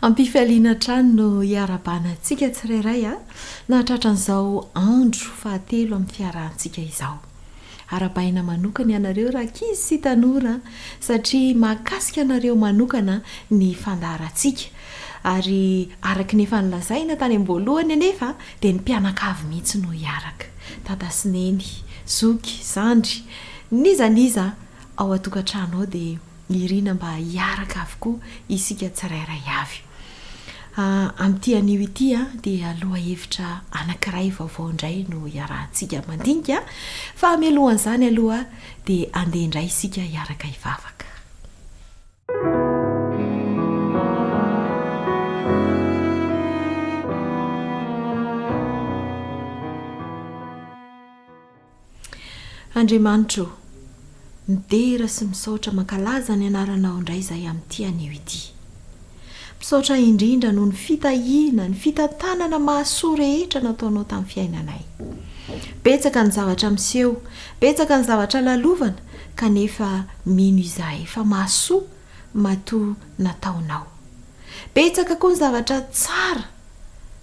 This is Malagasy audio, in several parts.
Am-pifaliana hatrany no iarahabana antsika tsirairay nahatratra an'izao andro fahatelo amin'ny fiarahantsika izao. Arahabaina manokana ianareo rankizy sy tanora satria mahakasika anareo manokana ny fandaharantsika. Ary araka ny efa nolazaina tany am-boalohany anefa dia ny mpianakavy mihitsy no hiaraka. Dada sy Neny, zoky, zandry, n'iza n'iza ao an-tokantrano ao dia irina mba hiaraka avokoa isika tsirairay avy. Amin'ity anio ity dia lohahevitra anankiray vaovao indray no iarahantsika mandinika fa mialohan'izany aloha dia andeha indray isika hiaraka hivavaka. Andriamanitra o, midera sy misaotra mankalaza ny anaranao indray izahay amin'ity anio ity. Misaotra indrindra noho ny fitahiana, ny fitantanana mahasoa rehetra nataonao tamin'ny fiainanay. Betsaka ny zavatra miseho, betsaka ny zavatra lalovana kanefa mino izahay fa mahasoa matoa nataonao. Betsaka koa ny zavatra tsara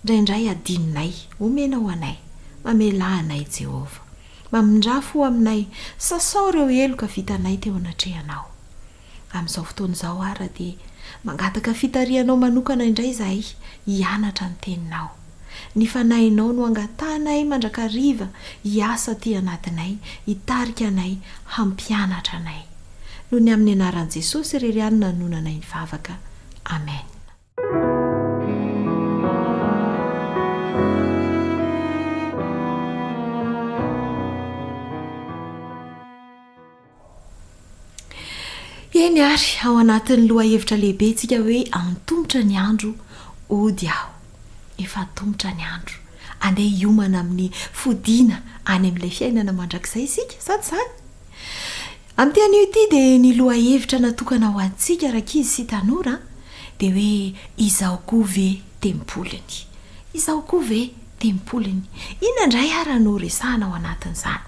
indraindray adinonay, omenao anay. Mamelà anay Jehovah. Mamindrà fo aminay, sasao ireo heloka vitanay teo anatrehanao. Amin'izao fotoana izao àry dia mangataka fitarihanao manokana indray izahay hianatra ny Teninao. Ny Fanahinao no angatahanay mandrakariva hiasa aty anatinay, hitarika anay, hampianatra anay. Noho ny amin'ny anaran'i Jesosy irery ihany no nanonanay ny vavaka. Amen. Eny ary, ao anatin'ny lohahevitra lehibe isika hoe antomotra ny andro, hody aho. Efa antomotra ny andro. Andeha hiomana amin'ny fodiana any amin'ilay fiainana mandrakizay isika, sa tsy izany? Amin'ity anio ity dia ny lohahevitra natokana ho antsika rankizy sy tanora dia hoe izaho koa ve tempoliny? Izaho koa ve tempoliny? Inona indray ara no resahana ao anatin'izany?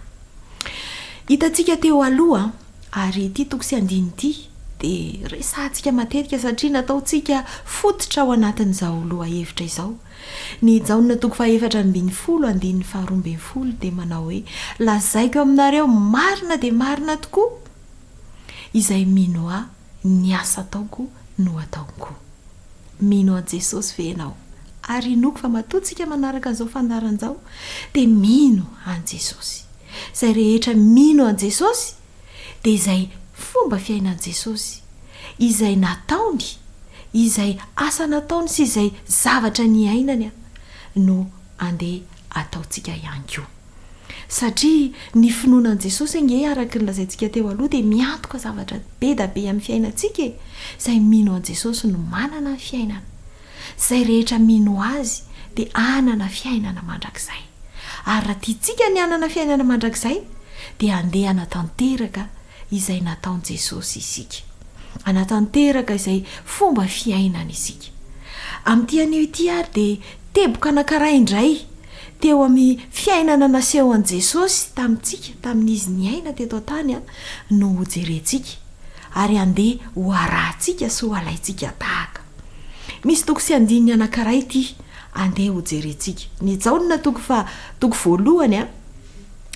Hitantsika teo aloha ary ity toko sy andininy ity dia resahantsika matetika satria nataontsika fototra ao anatin'izao lohahevitra izao. Ny Jaona toko fahefatra 14 andininy faharoa 12 dia manao hoe, Lazaiko aminareo marina dia marina tokoa, izay mino Ahy, ny asa ataoko no ataony koa. Mino an'i Jesosy ve ianao? Ary inoako fa matoa tsika manaraka an'izao fandaharana izao dia mino an'i Jesosy. Izay rehetra mino an'i Jesosy dia izay fomba fiainan'i Jesosy, izay nataony, izay asa nataony sy izay zavatra niainany no andeha ataontsika ihany koa. Satria ny finoana an'i Jesosy ange araka ny lazaintsika teo aloha dia miantoka zavatra be da be amin'ny fiainantsika e! Izay mino an'i Jesosy no manana ny fiainana. Izay rehetra mino Azy dia hanana fiainana mandrakizay. Ary raha tiantsika ny hanana fiainana mandrakizay dia handeha hanatanteraka izay nataon'i Jesosy isika. Hanatanteraka izay fomba fiainany isika. Amin'ity anio ity ary dia teboka anankiray indray teo amin'ny fiainana nasehon'i Jesosy tamintsika tamin'izy niaina teto an-tany no hojerentsika ary handeha ho arahantsika sy ho alaintsika tahaka. Misy toko sy andininy anankiray ity andeha hojerentsika. Ny Jaona toko faha toko voalohany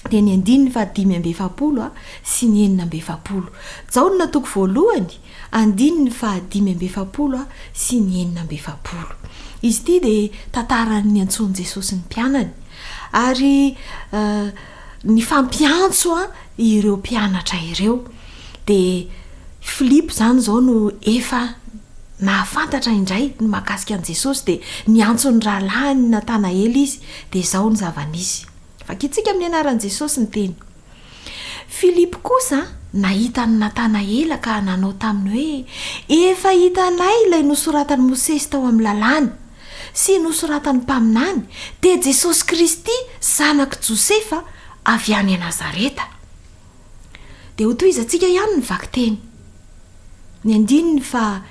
dia ny andininy faha 45 sy ny 46. Jaona toko voalohany andininy faha 45 sy ny 46. Izy ity dia tantaran'ny niantsoan'i Jesosy ny mpianany ary nifampiantso ireo mpianatra ireo. Dia Filipo izany izao no efa nahafantatra indray ny mahakasika an'i Jesosy dia niantso ny rahalahiny Natanaela izy dia izao ny zava-nisy. Vakintsika amin'ny anaran'i Jesosy ny teny. Filipo kosa nahita an'i Natanaela ka nanao taminy hoe, Efa hitanay ilay nosoratan'i Mosesy tao amin'ny Lalàna, sy nosoratan'ny mpaminany, dia Jesosy Kristy, zanak'i Josefa, avy any Nazareta. Dia hotohizantsika ihany ny vakiteny. Ny andininy faha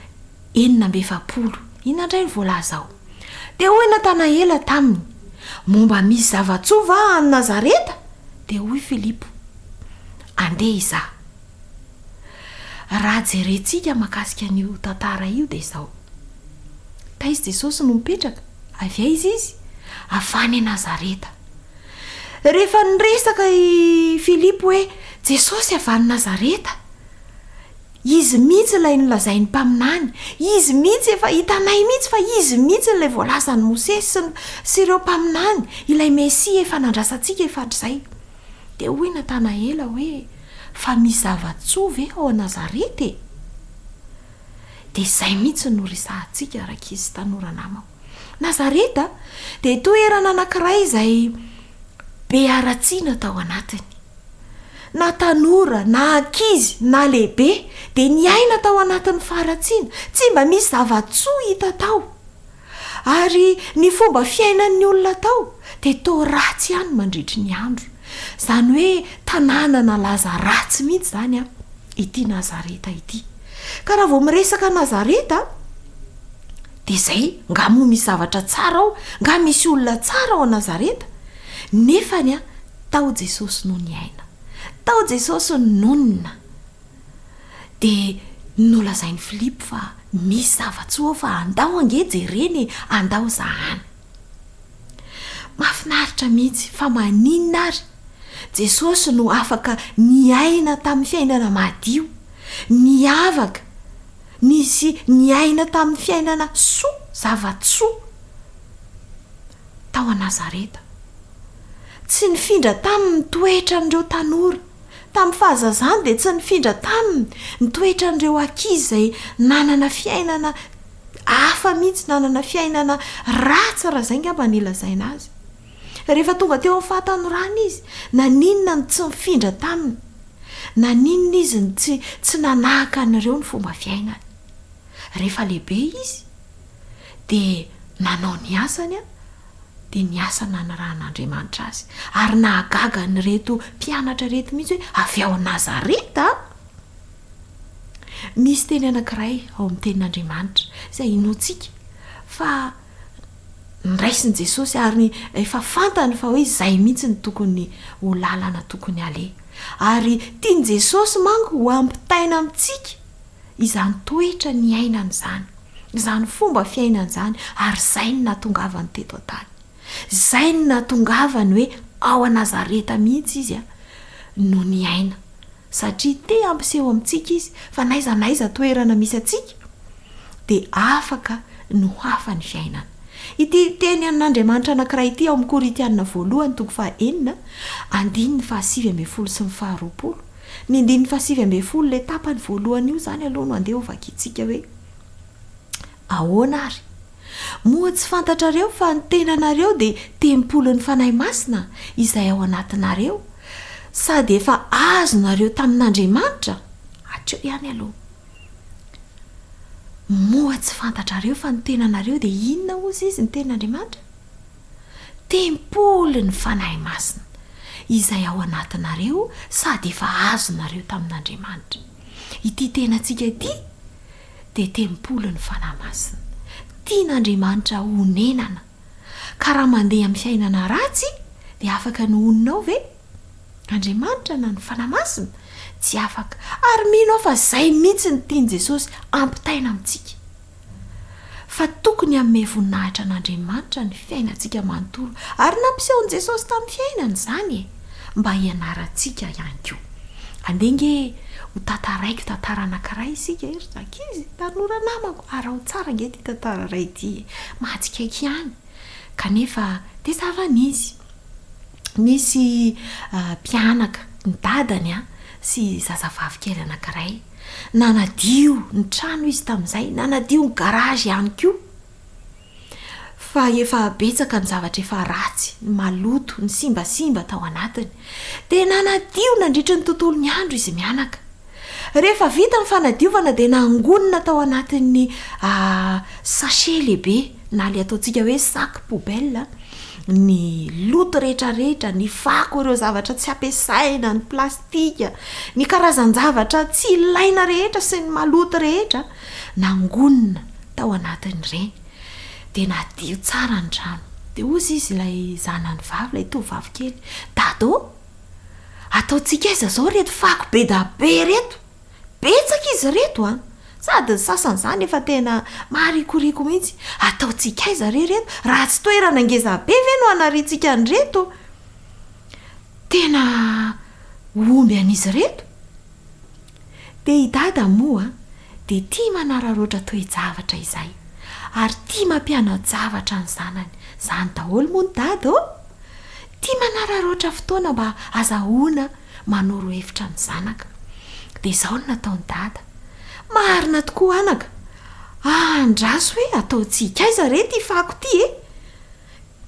46. Inona indray no voalaza ao? Dia hoy Natanaela taminy, Moa mba misy zava-tsoa va any Nazareta? Dia hoy Filipo, Andeha hizaha. Raha jerentsika mahakasika an'io tantara io dia izao. Taiza Jesosy no mipetraka? Avy aiza Izy? Avy any Nazareta. Rehefa niresaka i Filipo hoe Jesosy avy any Nazareta, Izy mihitsy ilay nolazain'ny mpaminany, Izy mihitsy efa hitanay mihitsy fa Izy mihitsy ilay voalazan'i Mosesy sy ny sy ireo mpaminany, ilay Mesia efa nandrasantsika efa hatrizay. Dia hoy Natanaela hoe, Fa misy zava-tsoa ve ao Nazareta e? Dia izay mihitsy no resahantsika rankizy sy tanora namako. Nazareta dia toerana anankiray izay be haratsiana tao anatiny. Na tanora, na ankizy, na lehibe dia niaina tao anatin'ny faharatsiana, tsy mba misy zava-tsoa hita tao. Ary ny fomba fiainan'ny olona tao dia toa ratsy ihany mandritry ny andro. Izany hoe tanàna nalaza ratsy mihitsy izany ity Nazareta ity. Ka raha vao miresaka Nazareta dia izay, nga moa misy zavatra tsara ao? Nga misy olona tsara ao Nazareta? Nefany tao Jesosy no niaina. Tao Jesosy no nonina. Dia nolazain'i Filipo fa misy zava-tsoa ao fa andao ange jerena e, andao zahana. Mahafinaritra mihitsy fa maninona ary? Jesosy no afaka niaina tamin'ny fiainana madio, niavaka, nisy niaina tamin'ny fiainana soa, zava-tsoa tao a Nazareta. Tsy nifindra taminy ny toetran'ireo tanora. Tamin'ny fahazazany dia tsy nifindra taminy ny toetran'ireo ankizy izay nanana fiainana hafa mihitsy, nanana fiainana ratsy raha izay angamba no ilazaina azy. Rehefa tonga teo amin'ny fahatanorana izy, naninona no tsy nifindra taminy? Naninona izy no tsy tsy nanahaka an'ireo ny fomba fiainany? Rehefa lehibe izy dia nanao ny asany dia ny asa nanirahan'Andriamanitra azy. Ary nahagaga an'ireto mpianatra ireto mihitsy hoe avy ao Nazareta? Misy teny anankiray ao amin'ny tenin'Andriamanitra izay inoantsika fa noraisin'i Jesosy ary efa fantany fa hoe izay mihitsy no tokony ho lalana tokony haleha. Ary tian'i Jesosy manko ho ampitaina amintsika izany toetra niainany izany. Izany fomba fiainana izany ary izay no nahatongavany teto an-tany. Izay no nahatongavany hoe ao Nazareta mihitsy izy no niaina. Satria te hampiseho amintsika izy fa n'aiza n'aiza toerana misy antsika dia afaka ny ho hafa ny fiainana. Ity teny an'Andriamanitra anankiray ity ao amin'ny Korintiana voalohany toko faha-enina andininy fahasivy ambin'ny folo sy ny faharoapolo. Ny andininy fahasivy ambin'ny folo ilay tapany voalohany io izany aloha no andeha hovakintsika hoe Ahoana àry? Moa tsy fantatrareo fa ny tenanareo dia tempolin'ny Fanahy Masina izay ao anatinareo, sady efa azonareo tamin'Andriamanitra? Hatreo ihany aloha. Moa tsy fantatrareo fa ny tenanareo dia inona hozy izy, ny tenin'Andriamanitra? Tempolin'ny Fanahy Masina izay ao anatinareo sady efa azonareo tamin'Andriamanitra. Ity tenantsika ity dia tempolin'ny Fanahy Masina. Tian'Andriamanitra honenana. Ka raha mandeha amin'ny fiainana ratsy dia afaka ny honina ao ve Andriamanitra na ny Fanahy Masina? Tsy afaka. Ary mino aho fa izay mihitsy no tian'i Jesosy hampitaina amintsika. Fa tokony hanome voninahitra an'Andriamanitra ny fiainantsika manontolo. Ary nampisehon'i Jesosy tamin'ny fiainany izany e! Mba hianarantsika ihany koa. Andeha ange ho tantaraiko tantara anankiray isika e ry ankizy, tanora namako, araho tsara ange ity tantara iray ity e! Mahatsikaiky ihany, kanefa dia zava-nisy. Nisy mpianaka, ny dadany sy zazavavy kely anankiray. Nanadio ny trano izy tamin'izay, nanadio ny garage ihany koa. Fa efa betsaka ny zavatra efa ratsy, ny maloto, ny simbasimba tao anatiny. Dia nanadio nandritry ny tontolon'ny andro izy mianaka. Rehefa vita ny fanadiovana dia nangonina tao anatin'ny sachet lehibe na ilay ataontsika hoe sac poubelle ny loto rehetrarehetra, ny fako, ireo zavatra tsy ampiasaina, ny plastika, ny karazan-javatra tsy ilaina rehetra sy ny maloto rehetra nangonina tao anatin'ireny. Dia nadio tsara ny trano. Dia hozy izy ilay zanany vavy, ilay tovovavy kely, Dada ô! Ataontsika aiza izao ireto fako be da be ireto? Betsaka izy ireto an! Sady ny sasany izany efa tena marikoriko mihitsy. Ataontsika aiza re ireto? Raha tsy toerana ngeza be ve no hanariantsika an'ireto? Tena ho omby an'izy ireto? Dia i Dada moa dia tia manararaotra toe-javatra izay, ary tia mampiana-javatra ny zanany. Izany daholo moa ny Dada ô! Tia manararaotra fotoana mba azahoana manoro hevitra ny zanaka. Dia izao no nataon'i Dada, Marina tokoa anaka! Andraso hoe ataontsika aiza re ity fako ity e!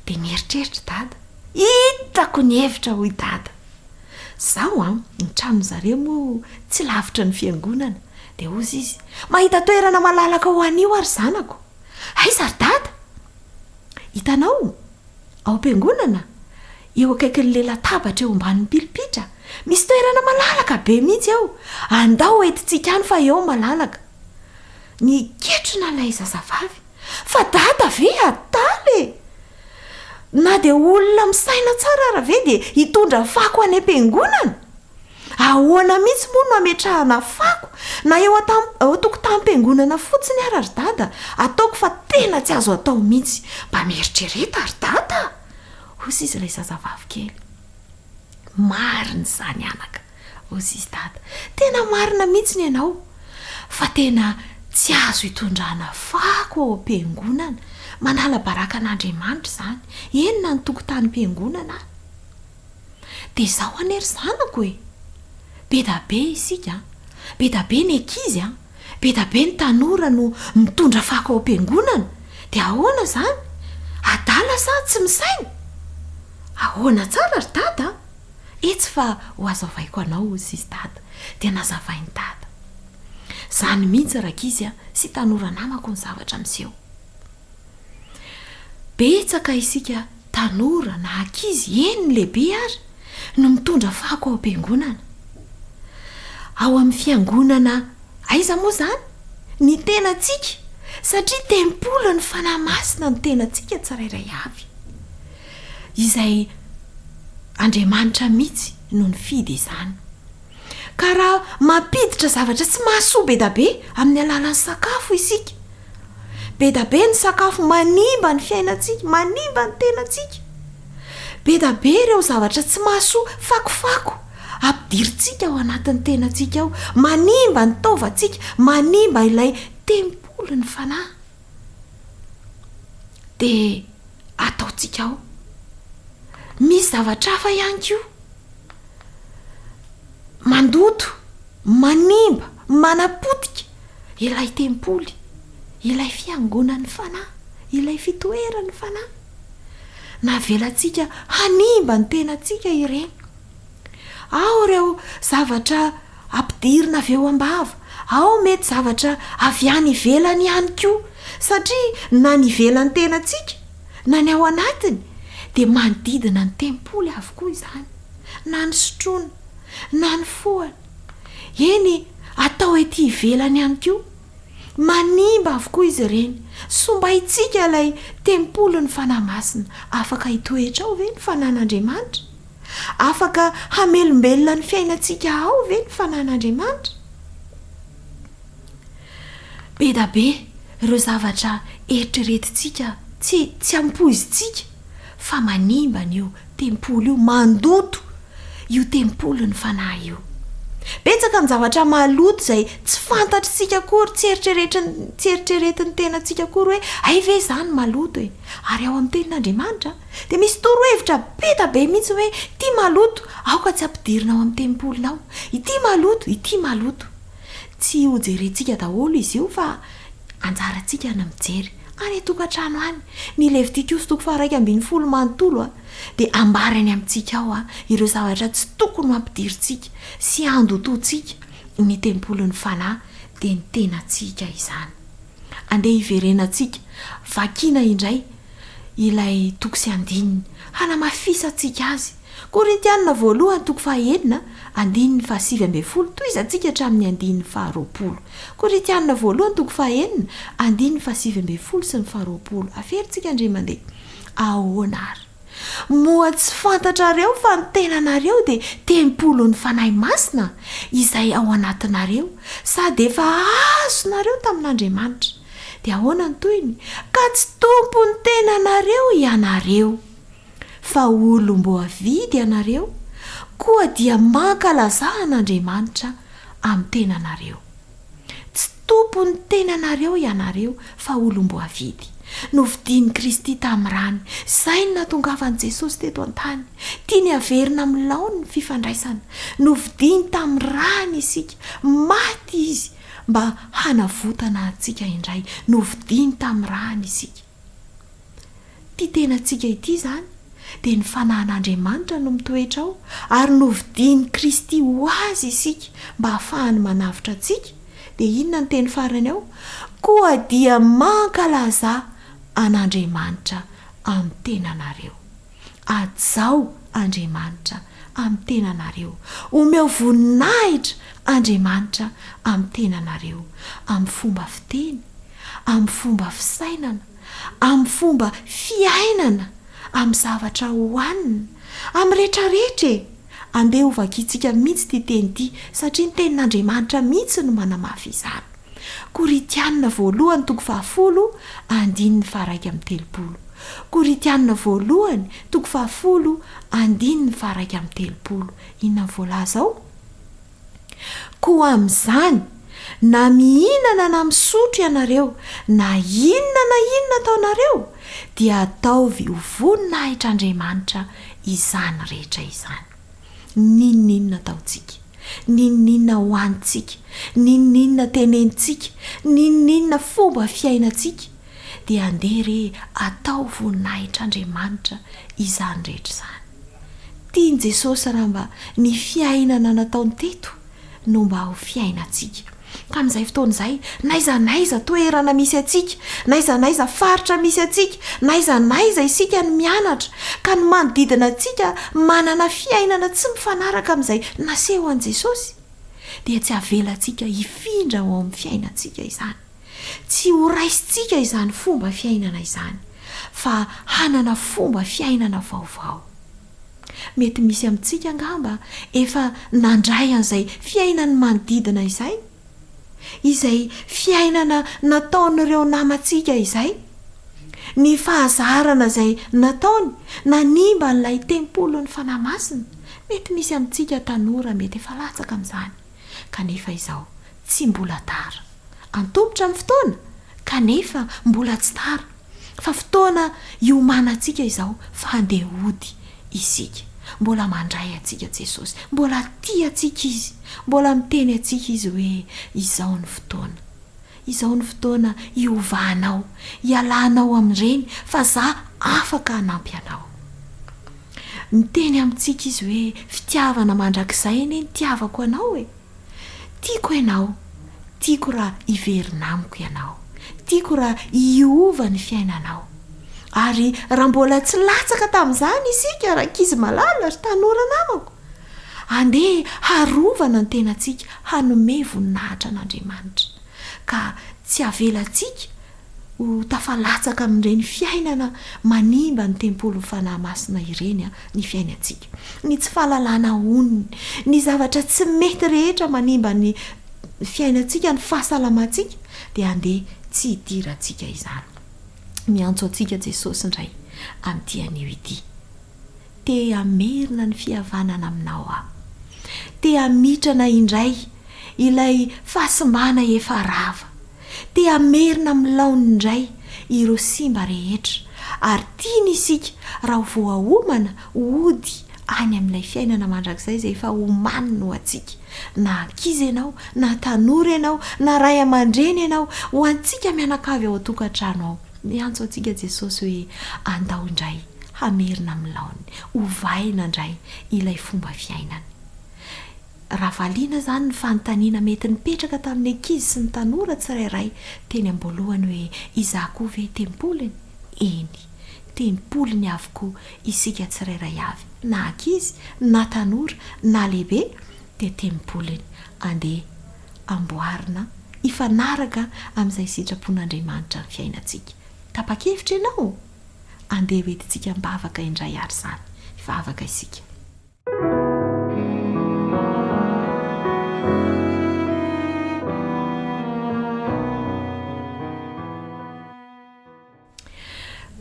Dia nieritreritra i Dada. Hitako ny hevitra hoy Dada. Izaho an, ny tranon-zareo moa tsy lavitra ny fiangonana. Dia hozy izy, Mahita toerana malalaka ho an'io aho ry zanako. Aiza ry Dada? Hitanao, ao am-piangonana, eo akaikin'ilay latabatra eo ambanin'ny pilipitra, misy toerana malalaka be mihitsy ao. Andao hoentintsika any fa eo malalaka. Niketrona ilay zazavavy. Fa dada ve adala e! Na dia olona misaina tsara ara ve dia hitondra fako any am-piangonana? Ahoana mihitsy moa no hametrahana fako na eo an-tokotanim-piangonana fotsiny ara ry dada? Ataoko fa tena tsy azo atao mihitsy. Mba mieritrereta ry dada a! Hoy izy ilay zazavavy kely. Marina izany anaka. Hoy izy dada. Tena marina mihitsy ny anao. Fa tena tsy azo itondrana fako ao am-piangonana. Manala baraka an'Andriamanitra izany. Eny na ny tokotanim-piangonana ary. Dia izao anie ry zanako e! Be da be isika an! Be da be ny ankizy an! Be da be ny tanora no mitondra fako ao am-piangonana. Dia ahoana izany? Adala sa tsy misaina? Ahoana tsara ry dada a! Etsy fa ho azavaiko anao hozy izy dada. Dia nazavain'i dada. Izany mihitsy rankizy a, sy tanora namako ny zavatra miseho. Betsaka isika tanora na ankizy, eny ny lehibe ary, no mitondra fako ao am-piangonana. Ao amin'ny fiangonana aiza moa izany? Ny tenantsika, satria tempolin'ny Fanahy Masina ny tenantsika tsirairay avy. Izay Andriamanitra mihitsy no nifidy izany. Ka raha mampiditra zavatra tsy mahasoa be da be amin'ny alalan'ny sakafo isika, be da be ny sakafo manimba ny fiainantsika, manimba ny tenantsika. Be da be ireo zavatra tsy mahasoa, fakofako, ampidirintsika ao anatin'ny tenantsika ao, manimba ny taovantsika, manimba ilay tempolin'ny fanahy. Dia ataontsika ao. Misy zavatra hafa ihany koa. Mandoto, manimba, manapotika ilay tempoly, ilay fiangonan'ny fanahy, ilay fitoeran'ny fanahy. Navelantsika hanimba ny tenantsika ireny. Ao ireo zavatra ampidirina avy eo am-bava, ao mety zavatra avy any ivelany ihany koa, satria na ny ivelan'ny tenantsika na ny ao anatiny dia manodidina ny tempoly avokoa izany, na ny sotroina, na ny fohana, eny atao ety ivelany ihany koa. Manimba avokoa izy ireny. Sombaintsika ilay tempolin'ny Fanahy Masina. Afaka hitoetra ao ve ny Fanahin'Andriamanitra? Afaka hamelombelona ny fiainantsika ao ve ny Fanahin'Andriamanitra? Be da be ireo zavatra eritreretintsika tsy tsy ampoizintsika fa manimba an'io tempoly io, mandoto io tempolin'ny Fanahy io. Betsaka ny zavatra maloto izay tsy fantatr'isika akory, tsy eritreretrin'ny tsy eritreretin'ny tenantsika akory hoe hay ve izany maloto e! Ary ao amin'ny Tenin'Andriamanitra dia misy torohevitra be da be mihitsy hoe ity maloto, aoka tsy ampidirina ao amin'ny tempolinao, ity maloto, ity maloto. Tsy hojerentsika daholo izy io fa anjarantsika ny mijery. Any an-tokantrano any, ny Levitikosy toko faha-11 manontolo dia ambarany amintsika ao ireo zavatra tsy tokony ho ampidirintsika sy handotoantsika ny tempolin'ny Fanahy, dia ny tenantsika izany. Andeha hiverenantsika vakiana indray ilay toko sy andininy, hanamafisantsika azy. Korintianina voalohany toko fahaenina, andininy fahasivy ambin'ny folo, tohizantsika hatramin'ny andininy faharoapolo. Korintianina voalohany toko fahaenina, andininy fahasivy ambin'ny folo sy ny faharoapolo. Averintsika indray mandeha. Ahoana àry? Moa tsy fantatrareo fa ny tenanareo dia tempolin'ny Fanahy Masina izay ao anatinareo sady efa azonareo tamin'Andriamanitra? Dia ahoana ny tohiny? Ka tsy tompon'ny tenanareo ianareo, fa olom-boavidy ianareo, koa dia mankalazà an'Andriamanitra amin'ny tenanareo. Tsy tompon'ny tenanareo ianareo fa olom-boavidy. Novidian'i Kristy tamin'ny rany. Izay no nahatongavan'i Jesosy teto an-tany. Tiany haverina amin'ny laoniny ny fifandraisana. Novidiany tamin'ny rany isika. Maty Izy mba hanavotana antsika indray. Novidiany tamin'ny rany isika. Ity tenantsika ity izany dia ny Fanahin'Andriamanitra no mitoetra ao ary novidian'i Kristy ho Azy isika mba hahafahany manavotra antsika, dia inona ny teny farany ao? Koa dia mankalazà an'Andriamanitra amin'ny tenanareo. Hajao Andriamanitra amin'ny tenanareo. Omeo voninahitra Andriamanitra amin'ny tenanareo, amin'ny fomba fiteny, amin'ny fomba fisainana, amin'ny fomba fiainana, amin'ny zavatra hohanina, amin'ny retraretra e! Andeha hovakintsika mihitsy ity teny ity satria ny tenin'Andriamanitra mihitsy no manamafy izany. Korintiana voalohany toko fahafolo andininy faharaika amby telopolo. Korintiana voalohany toko fahafolo andininy faharaika amby telopolo. Inona no voalaza ao? Koa amin'izany, na mihinana na misotro ianareo, na inona na inona ataonareo, dia ataovy ho voninahitr'Andriamanitra izany rehetra izany. N'inon'inona ataontsika, n'inon'inona hohanintsika, n'inon'inona tenenintsika, n'inon'inona fomba fiainantsika, dia andeha re atao voninahitr'Andriamanitra izany rehetra izany. Tian'i Jesosy raha mba ny fiainana nataony teto no mba ho fiainantsika. Ka amin'izay fotoana izay, n'aiza n'aiza toerana misy antsika, n'aiza n'aiza faritra misy antsika, n'aiza n'aiza isika no mianatra, ka ny manodidina antsika manana fiainana tsy mifanaraka amin'izay naseho an'i Jesosy, dia tsy avelantsika hifindra ao amin'ny fiainantsika izany. Tsy horaisintsika izany fomba fiainana izany, fa hanana fomba fiainana vaovao. Mety misy amintsika angamba efa nandray an'izay fiainan'ny manodidina izay, izay fiainana nataon'ireo namantsika izay, ny fahazarana izay nataony nanimba an'ilay tempolin'ny Fanahy Masina. Mety misy amintsika tanora mety efa latsaka amin'izany, kanefa izao tsy mbola tara. Antomotra ny fotoana, kanefa mbola tsy tara, fa fotoana hiomanantsika izao fa handeha hody isika. Mbola mandray antsika Jesosy, mbola tia antsika Izy, mbola miteny antsika Izy hoe izao ny fotoana. Izao ny fotoana hiovanao, hialanao amin'ireny fa za afaka hanampy anao. Miteny amintsika Izy hoe fitiavana mandrakizay anie ny tiavako anao e! Tiako ianao, tiako raha hiverina amiko ianao, tiako raha hiova ny fiainanao. Ary raha mbola tsy latsaka tamin'izany isika rankizy malala, ry tanora namako, andeha harovana ny tenantsika hanome voninahitra an'Andriamanitra, ka tsy havelantsika ho tafalatsaka amin'ireny fiainana manimba ny tempolin'ny Fanahy Masina ireny ny fiainantsika. Ny tsy fahalalana onony, ny zavatra tsy mety rehetra manimba ny fiainantsika, ny fahasalamantsika, dia andeha tsy hidirantsika izany. Miantso antsika Jesosy indray amin'ity anio ity. Te hamerina ny fihavanana aminao aho. Te hamitrana indray ilay fahasimbana efa rava. Te hamerina amin'ny laoniny indray ireo simba rehetra. Ary tiany isika raha ho voaomana hody any amin'ilay fiainana mandrakizay izay efa omaniny ho antsika. Na ankizy ianao, na tanora ianao, na ray aman-dreny ianao, ho antsika mianakavy ao an-tokantrano ao. Miantso antsika Jesosy hoe andao indray hamerina amin'ny laoniny, ovaina indray ilay fomba fiainana. Raha valiana izany ny fanontaniana mety nipetraka tamin'ny ankizy sy ny tanora tsirairay teny am-boalohany hoe izaho koa ve tempoliny? Eny, tempoliny avokoa isika tsirairay avy, na ankizy, na tanora, na lehibe dia tempoliny. Andeha amboarina hifanaraka amin'izay sitrapon'Andriamanitra ny fiainantsika. Tapa-kevitra ianao? Andeha ho entintsika am-bavaka indray àry izany. Hivavaka isika.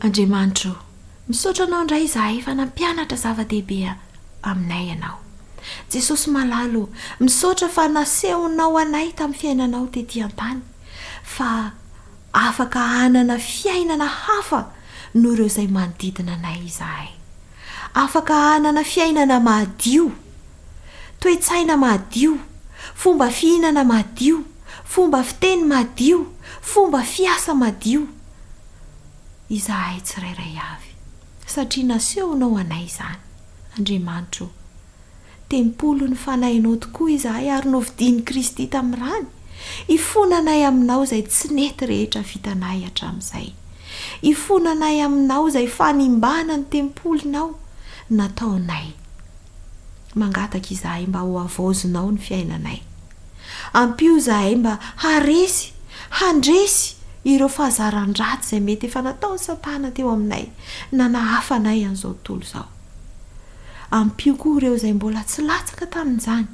Andriamanitra o, misaotra Anao indray izahay fa nampianatra zava-dehibe aminay Ianao. Jesosy malala o, misaotra fa nasehonao anay tamin'ny fiainanao tety an-tany fa afaka hanana fiainana hafa noho ireo izay manodidina anay izahay. Afaka hanana fiainana madio, toe-tsaina madio, fomba fihinana madio, fomba fiteny madio, fomba fiasa madio izahay tsirairay avy, satria nasehonao anay izany, Andriamanitra ô. Tempolin'ny Fanahinao tokoa izahay ary novidian'i Kristy tamin'ny rany. Ifonanay aminao izay tsy nety rehetra vitanay hatramin'izay. Ifonanay aminao izay fanimbana ny tempolinao nataonay. Mangataka izahay mba hohavaozinao ny fiainanay. Ampio izahay mba haharesy, handresy ireo fahazaran-dratsy izay mety efa nataon'i Satana teo aminay nanahafa anay an'izao tontolo izao. Ampio koa ireo izay mbola tsy latsaka tamin'izany.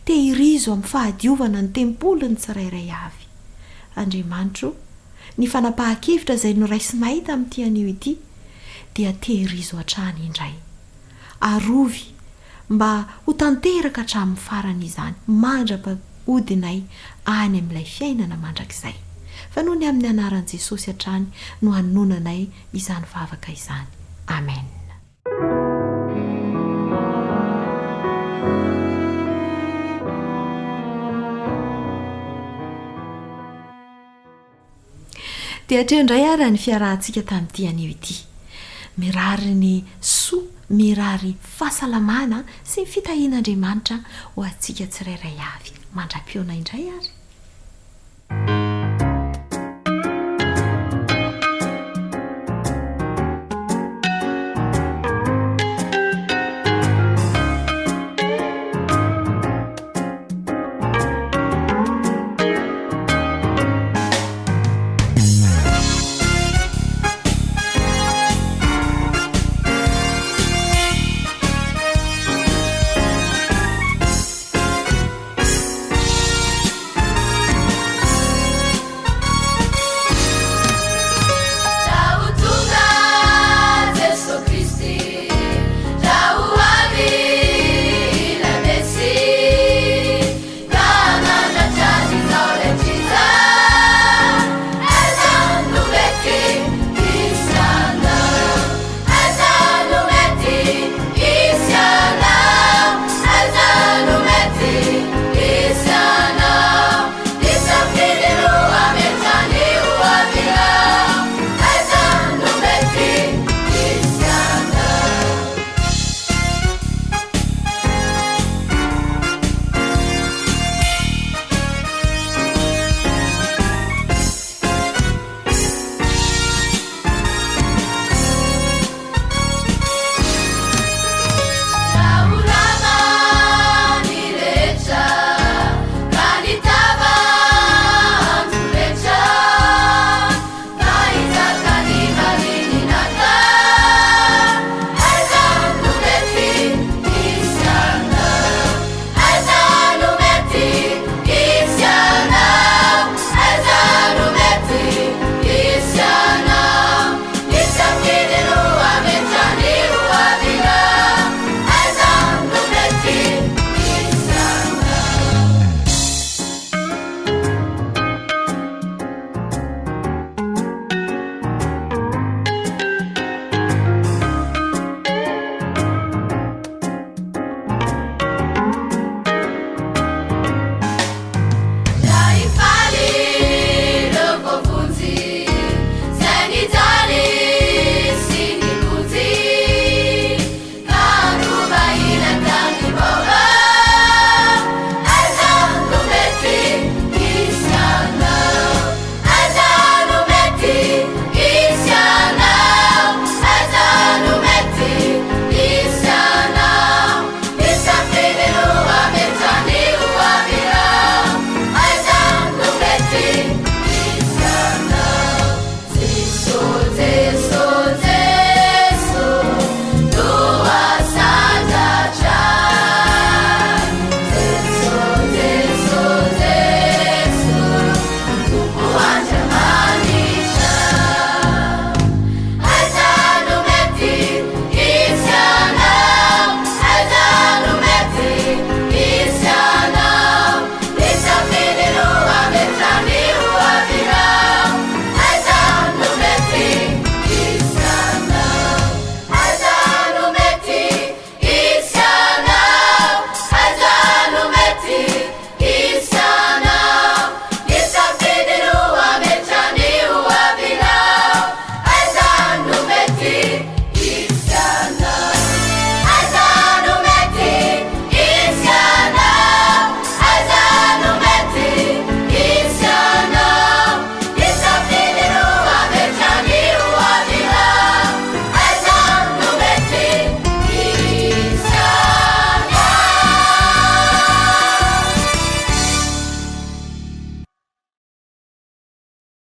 Tehirizo amin'ny fahadiovana ny tempoliny tsirairay avy. Andriamanitro o, ny fanapahan-kevitra izay noraisinay tamin'ity anio ity dia tehirizo hatrany indray. Arovy mba ho tanteraka hatramin'ny farany izany mandra-pahodinay any amin'ilay fiainana mandrakizay. Fa noho ny amin'ny anaran'i Jesosy hatrany no hanononanay izany vavaka izany. Amen. Dia hatreo indray ara ny fiarahantsika tamin'ity anio ity. Mirary ny soa, mirary fahasalamana sy ny fitahian'Andriamanitra ho antsika tsirairay avy. Mandra-pihaona indray ary.